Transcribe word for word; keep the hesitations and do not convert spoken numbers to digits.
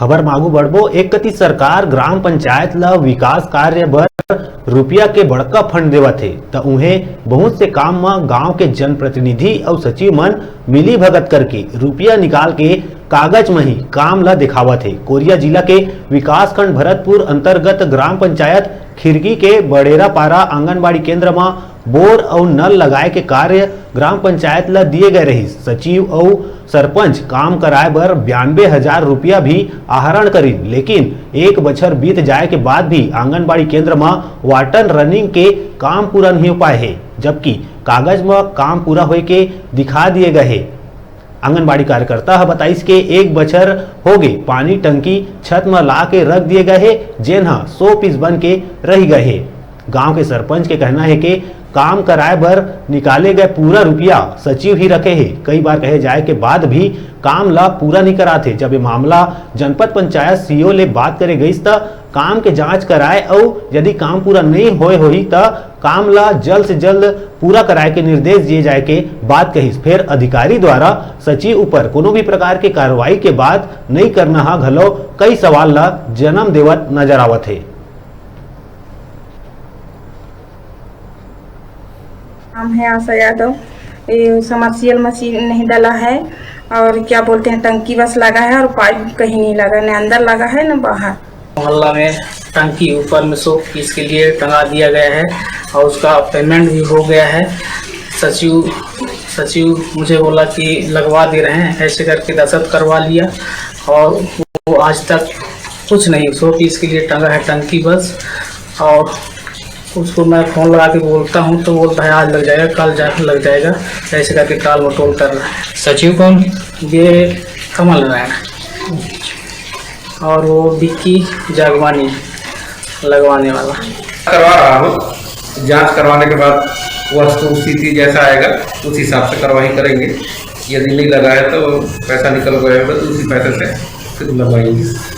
खबर म आगू बढ़बो। एक कति सरकार ग्राम पंचायत ल विकास कार्य बर रुपया के बड़का फंड देवत हे, त उहें बहुत से काम म गांव के जनप्रतिनिधि अउ सचिव मन मिली भगत करके रुपया निकाल के कागज म ही काम ल दिखावत हे। कोरिया जिला के विकासखंड भरतपुर अंतर्गत ग्राम पंचायत खिरकी के बड़ेरा पारा आंगनबाड़ी केंद्र म बोर अउ नल लगाए के कार्य ग्राम पंचायत ल दिए गए रहिस। सचिव अउ सरपंच काम कराए बर बयानबे हजार रुपया भी आहरण करिन, लेकिन एक बछर बीत जाए के बाद भी आंगनबाड़ी केंद्र म वाटर रनिंग के काम पूरा नहीं हो पाए हे, जबकि कागज म काम पूरा होए के दिखा दिए गए हे। आंगनबाड़ी कार्यकर्ता ह बताइस के एक बछर हो गे, पानी टंकी छत म ला के रख दिए गए हे, जेन ह शो पीस बन के रह गए हे। गांव के सरपंच के कहना हे के काम कराए बर निकाले गए पूरा रुपया सचिव ही रखे हे। कई बार कहे जाए के बाद भी काम ला पूरा नहीं करात हे। जब ये मामला जनपद पंचायत सीईओ ले बात करे गईस, त काम के जांच कराए अउ यदि काम पूरा नहीं होए होही, त काम ला जल्द से जल्द पूरा कराए के निर्देश दिए जाए के बात कहिस। फेर अधिकारी द्वारा सचिव ऊपर कोनो भी प्रकार के कार्रवाई के बात नहीं करना हा घलो कई सवाल ला जन्म देवत नजर आवत हे। नाम है आशा यादव। ये समर्सियल मशीन नहीं डला है और क्या बोलते हैं, टंकी बस लगा है और पाइप कहीं नहीं लगा, न अंदर लगा है न बाहर। मोहल्ला में टंकी ऊपर में शो पीस के लिए टंगा दिया गया है और उसका पेमेंट भी हो गया है। सचिव सचिव मुझे बोला कि लगवा दे रहे हैं, ऐसे करके दस्तखत करवा लिया और वो आज तक कुछ नहीं, शो पीस के लिए टंगा है टंकी बस। और उसको मैं फोन लगा के बोलता हूँ तो बोलता है आज लग जाएगा, कल जा लग जाएगा, ऐसे करके टाल मटोल कर रहा है। सचिव कौन? ये कमल नारायण और वो विक्की जागवानी लगवाने वाला। करवा रहा हूँ। जांच करवाने के बाद वस्तु स्थिति जैसा आएगा, उस हिसाब से कार्रवाई करेंगे। यदि नहीं लगा है तो पैसा निकल गया होगा, तो उसी पैसे से फिर लगवाएंगे।